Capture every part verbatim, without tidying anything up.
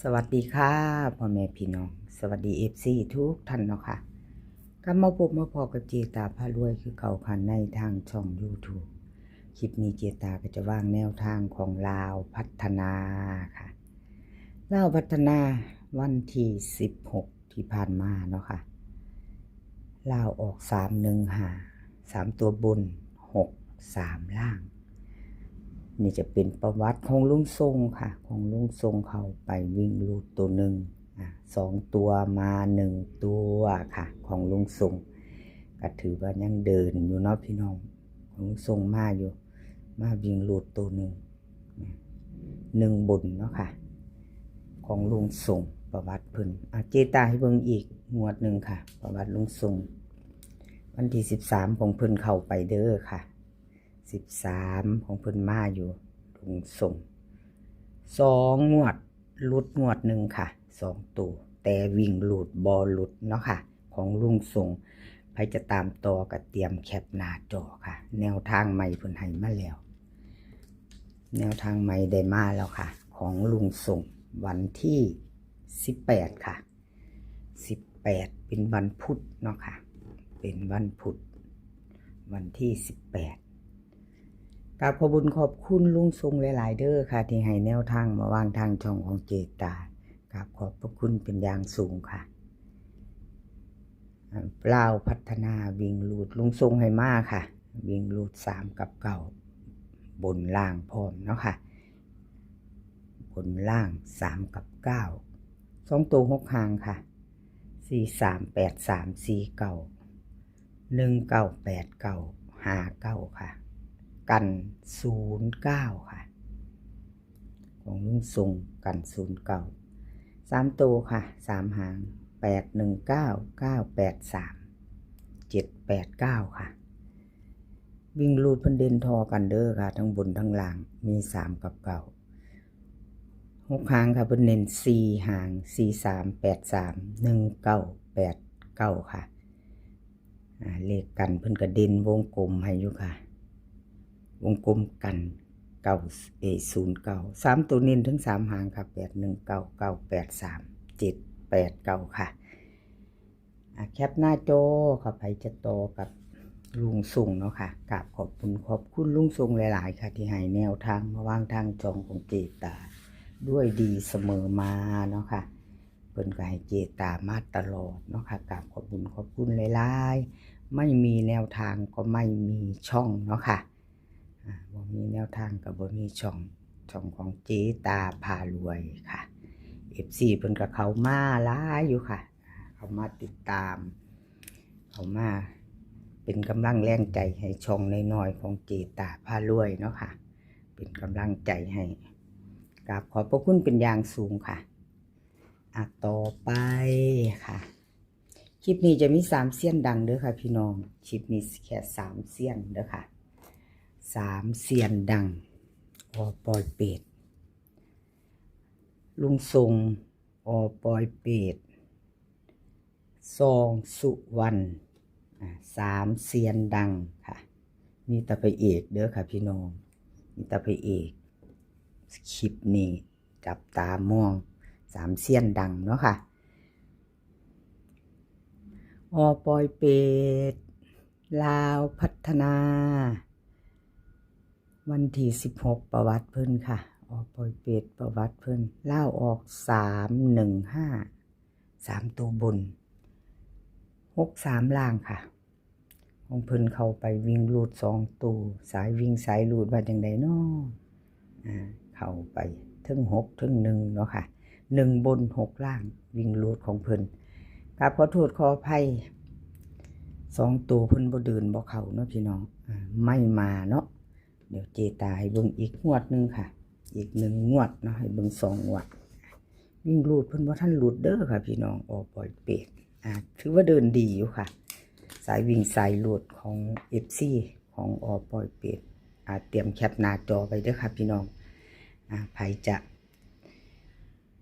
สวัสดีค่ะ พ่อแม่พี่น้อง สวัสดี เอฟซี ทุกท่านเนาะค่ะ กลับมาพบมาพ้อกับเจตาพารวยคือเก่าค่ะ ในทางช่อง YouTube คลิปนี้เจตาก็จะวางแนวทางของลาวพัฒนาค่ะ ลาวพัฒนาวันที่ สิบหก ที่ผ่านมาเนาะค่ะ ลาวออก สามหนึ่งห้า สามตัวบน หกสาม ล่าง นี่จะเป็นประวัติของลุงทรงค่ะ ของลุงทรงเข้าไปวิ่งรูดตัวหนึ่ง อ่ะ สองตัวมาหนึ่งตัวค่ะ ของลุงทรง ก็ถือว่ายังเดินอยู่เนาะพี่น้อง ของลุงทรงมาอยู่ มาวิ่งรูดตัวหนึ่ง หนึ่งบนเนาะค่ะ ของลุงทรงประวัติเพิ่น อ่ะ เจตาให้เบิ่งอีกงวดหนึ่งค่ะ ประวัติลุงทรง วันที่ สิบสาม ของเพิ่นเข้าไปเด้อค่ะ สิบสาม ของเพิ่นมาอยู่ลุงทรง สองงวดหลุดงวดหนึ่งค่ะ สองตัว แต่วิ่งรูดบ่หลุดเนาะค่ะ ของลุงทรง ใครจะตามต่อก็เตรียมแคปหน้าจอค่ะ แนวทางใหม่เพิ่นให้มาแล้ว แนวทางใหม่ได้มาแล้วค่ะ ของลุงทรง วันที่ สิบแปด ค่ะ สิบแปด เป็นวันพุธเนาะค่ะ เป็นวันพุธ วันที่ สิบแปด กราบขอบบุญขอบคุณลุงทรงหลายๆเด้อค่ะ ที่ให้แนวทางมาวางทางช่องของเจตา กราบขอบพระคุณเป็นอย่างสูงค่ะ อ่า ลาวพัฒนาวิ่งรูดลุงทรงให้มาค่ะ วิ่งรูด สาม กับ เก้า บนล่างพร้อมเนาะค่ะ บนล่าง สาม กับ เก้า สองตัว หก หางค่ะ สี่สาม แปดสาม สี่เก้า หนึ่งเก้า แปดเก้า ห้าเก้า ค่ะ กัน ศูนย์เก้า ค่ะ ของลุงทรงกัน ศูนย์เก้า สามตัวค่ะ สาม หาง แปดหนึ่งเก้า เก้าแปดสาม เจ็ดแปดเก้า ค่ะ วิ่งรูดเพิ่นเด่นทอกันเด้อค่ะ ทั้งบนทั้งล่าง มี สาม กับ เก้า หก หางค่ะ เพิ่นเน้น สี่ หาง สี่สาม แปดสาม หนึ่งเก้า แปดเก้า ค่ะ อ่า เลขกันเพิ่นก็เด่นวงกลมให้อยู่ค่ะ วงกลมกัน เก้า เอ ศูนย์เก้า สามตัวเน้นทั้งสามหางค่ะ แปดหนึ่งเก้า เก้าแปดสาม เจ็ดแปดเก้า ค่ะ อ่ะ แคปหน้าจอค่ะ ใครจะต่อกับลุงทรงเนาะค่ะ กราบขอบคุณขอบคุณลุงทรงหลายๆค่ะ ที่ให้แนวทางมาวางทางช่องของเจตา ด้วยดีเสมอมาเนาะค่ะ เพิ่นก็ให้เจตามาตลอดเนาะค่ะ กราบขอบคุณขอบคุณหลายๆ ไม่มีแนวทางก็ไม่มีช่องเนาะค่ะ อ่า บ่มีแนวทางก็บ่มีช่อง ช่องของเจตาพารวยค่ะ เอฟซี เพิ่นก็เข้ามาหลายอยู่ค่ะ เข้ามาติดตาม เข้ามาเป็นกำลังแรงใจให้ช่องน้อยๆของเจตาพารวยเนาะค่ะ เป็นกำลังใจให้ กราบขอบพระคุณเป็นอย่างสูงค่ะ อ่ะ ต่อไปค่ะ คลิปนี้จะมีสามเซียนดังเด้อค่ะพี่น้อง คลิปนี้แค่สามเซียนเด้อค่ะ สามเซียนดัง อ.ปอยเปต ลุงทรง อ.ปอยเปต ซองสุวรรณ อ่ะ สามเซียนดังค่ะ มีแต่พระเอกเด้อค่ะพี่น้อง มีแต่พระเอก คลิปนี้จับตามอง สามเซียนดังเนาะค่ะ อ.ปอยเปต ลาวพัฒนา วันที่ สิบหก ประวัติเพิ่นค่ะ อ.ปอยเปต ประวัติเพิ่น ลาวออก สามหนึ่งห้า สามตัวบน หกสาม ล่างค่ะ ของเพิ่นเข้าไปวิ่งรูดสองตัว สายวิ่งสายรูดว่าจังใดน้อ อ่า เข้าไปเทิงหกเทิงหนึ่งเนาะค่ะ หนึ่งบน หกล่าง วิ่งรูดของเพิ่น กราบขอโทษขออภัย สองตัวเพิ่นบ่เดินบ่เข้าเนาะพี่น้อง อ่า ไม่มาเนาะ เดี๋ยวเจตาให้เบิ่งอีกงวดหนึ่งค่ะ อีกหนึ่งงวดเนาะ ให้เบิ่งสองงวด วิ่งรูดเพิ่นบ่ทันหลุดเด้อค่ะพี่น้อง อ.ปอยเปต อ่า ถือว่าเดินดีอยู่ค่ะ สายวิ่งสายรูดของ เอฟซี ของ อ.ปอยเปต อ่า เตรียมแคปหน้าจอไว้เด้อค่ะพี่น้อง อ่า ใครจะ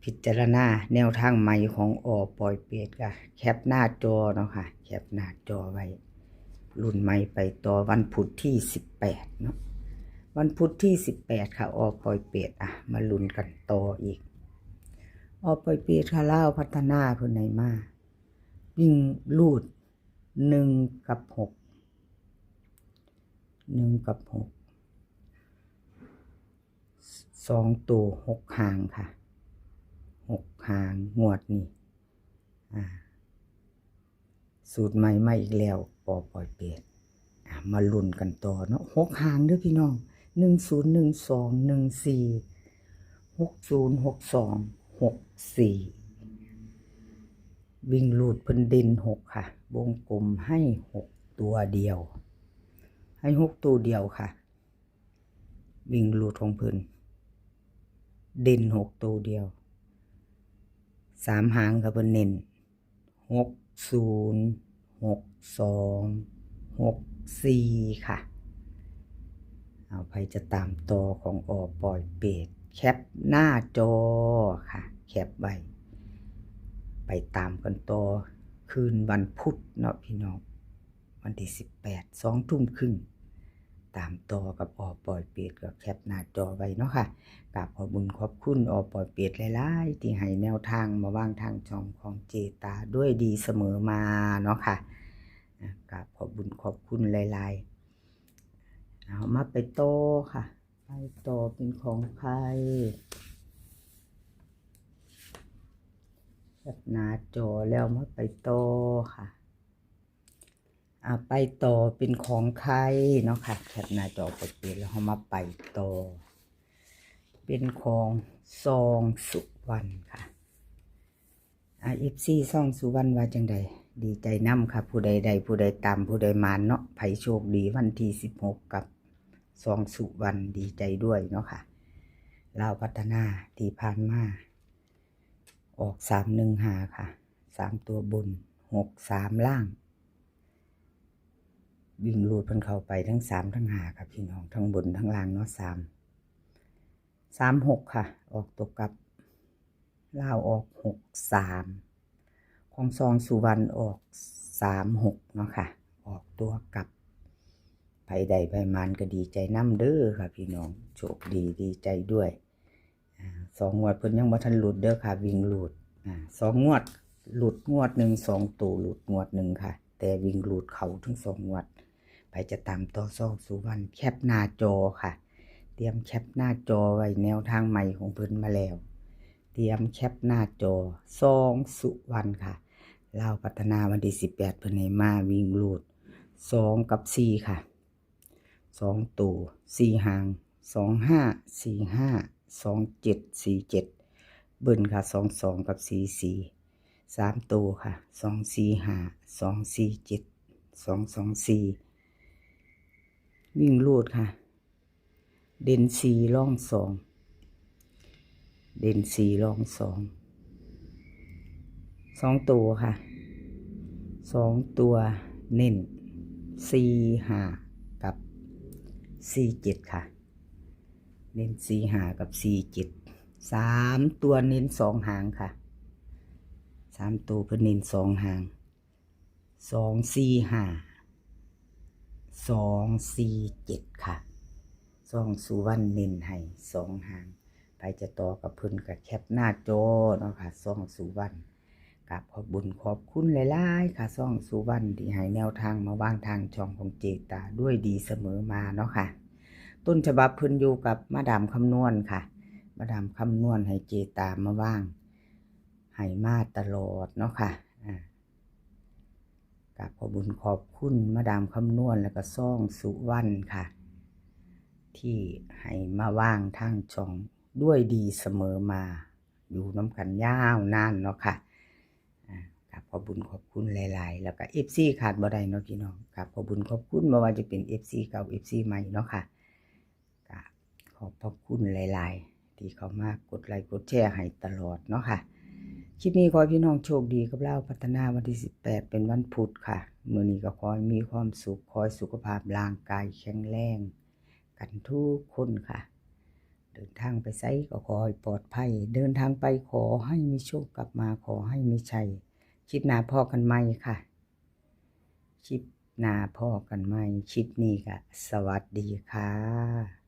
พิจารณาแนวทางใหม่ของ อ.ปอยเปต ก็แคปหน้าจอเนาะค่ะ แคปหน้าจอไว้ ลุ้นใหม่ไปต่อวันพุธที่ สิบแปด เนาะ วันพุธที่ สิบแปด ค่ะ อ.ปอยเปต อ่ะ มาลุ้นกันต่ออีก ออกปล่อยเปรตค่ะ ลาวพัฒนาเพิ่นให้มา วิ่งรูด หนึ่ง กับ หก หนึ่ง กับ หก สองตัว หก หางค่ะ หก หางงวดนี้ อ่า สูตรใหม่มาอีกแล้ว ออกปล่อยเปรต อ่ะ มาลุ้นกันต่อเนาะ หก หางเด้อพี่น้อง หนึ่งศูนย์ หนึ่งสอง หนึ่งสี่ หกศูนย์ หกสอง หกสี่ วิ่งรูดเพิ่นเด่น หก ค่ะ วงกลมให้ หก ตัวเดียว ให้ หก ตัวเดียวค่ะ วิ่งรูดของเพิ่น เด่น หก ตัวเดียว สาม หางค่ะ เพิ่นเน้น หกศูนย์ หกสอง หกสี่ ค่ะ เอา ไผจะตามต่อของออกปล่อยเปรต แคปหน้าจอค่ะ แคปไว้ ไปตามกันต่อ คืนวันพุธเนาะพี่น้อง วันที่ สิบแปด สองทุ่มครึ่ง ตามต่อกับออกปล่อยเปรต ก็แคปหน้าจอไว้เนาะค่ะ กราบขอบบุญขอบคุณออกปล่อยเปรตหลายๆ ที่ให้แนวทางมาวางทางช่องของเจตาด้วยดีเสมอมาเนาะค่ะ อ่ะ กราบขอบบุญขอบคุณหลายๆ เอา มาไปต่อค่ะ ไปต่อเป็นของใคร แคปหน้าจอแล้วมาไปต่อค่ะ อ่ะ ไปต่อเป็นของใครเนาะค่ะ แคปหน้าจอปล่อยเปรตแล้วเฮามาไปต่อ เป็นของซองสุวรรณค่ะ อ่ะ เอฟซี ซองสุวรรณว่าจังใด ดีใจนำค่ะ ผู้ใดได้ ผู้ใดตาม ผู้ใดหมานเนาะ ไผโชคดีวันที่ สิบหก กับซองสุวรรณ ดีใจด้วยเนาะค่ะ ลาวพัฒนาที่ผ่านมา ออก สามหนึ่งห้า ค่ะ สาม ตัวบน หกสาม ล่าง วิ่งรูดเพิ่นเข้าไปทั้ง สาม ทั้ง ห้า ค่ะพี่น้อง ทั้งบนทั้งล่างเนาะ สาม สามหก ค่ะ ออกตัวกลับ ลาวออก หกสาม ของซองสุวรรณออก สามหก เนาะค่ะ ออกตัวกลับ ไผได้ไผหมานก็ดีใจนำเด้อค่ะพี่น้อง โชคดีดีใจด้วย อ่า สองงวดเพิ่นยังบ่ทันหลุดเด้อค่ะ วิ่งรูด อ่า สองงวดหลุดงวดหนึ่ง สองตัวหลุดงวดหนึ่งค่ะ แต่วิ่งรูดเข้าทั้งสองงวด ไผจะตามต่อซองสุวรรณ แคปหน้าจอค่ะ เตรียมแคปหน้าจอไว้ แนวทางใหม่ของเพิ่นมาแล้ว เตรียมแคปหน้าจอ ซองสุวรรณค่ะ ลาวพัฒนาวันที่ สิบแปด เพิ่นให้มาวิ่งรูด สอง กับ สี่ ค่ะ สองตัว สี่ หาง สองห้า สี่ห้า สองเจ็ด สี่เจ็ด เบิ้ลค่ะ สองสอง กับ สี่สี่ สามตัวค่ะ สองสี่ห้า สองสี่เจ็ด สองสองสี่ วิ่งรูดค่ะ เด่น สี่ รอง สอง เด่น สี่ รอง สอง สองตัวค่ะ สองตัวเน้น สี่ห้า กับ สี่เจ็ด ค่ะ เน้น สี่ห้า กับ สี่เจ็ด สามตัวเน้น สอง หางค่ะ สามตัวเพิ่นเน้น สอง หาง สองสี่ห้า สองสี่เจ็ด ค่ะ ซองสุวรรณเน้นให้ สอง หาง ไผจะต่อกับเพิ่นก็แคปหน้าจอเนาะค่ะ ซองสุวรรณ กราบขอบบุญขอบคุณหลายๆ ค่ะ ซองสุวรรณที่ให้แนวทางมาวางทางช่องของเจตาด้วยดีเสมอมาเนาะค่ะ ต้นฉบับเพิ่นอยู่กับมาดามคำนวณค่ะ มาดามคำนวณให้เจตามาวาง ให้มาตลอดเนาะค่ะ อ่า กราบขอบบุญขอบคุณมาดามคำนวณ แล้วก็ซองสุวรรณค่ะ ที่ให้มาวางทางช่องด้วยดีเสมอมา อยู่นำกันยาวนานเนาะค่ะ อ่า กราบขอบบุญขอบคุณหลายๆ แล้วก็ เอฟซี ขาดบ่ได้เนาะพี่น้อง กราบขอบบุญขอบคุณ บ่ว่าจะเป็น เอฟซี เก่า เอฟซี ใหม่เนาะค่ะ ก็ขอบพระคุณหลายๆ ที่เข้ามากดไลค์กดแชร์ให้ตลอดเนาะค่ะ คลิปนี้ขอให้พี่น้องโชคดีกับลาวพัฒนาวันที่ สิบแปด เป็นวันพุธค่ะ มื้อนี้ก็ขอให้มีความสุข ขอให้สุขภาพร่างกายแข็งแรงกันทุกคนค่ะ เดินทางไปไสก็ขอให้ปลอดภัย เดินทางไปขอให้มีโชค กลับมาขอให้มีชัย คลิปหน้าพ้อกันใหม่ค่ะ คลิปหน้าพ้อกันใหม่ คลิปนี้ก็สวัสดีค่ะ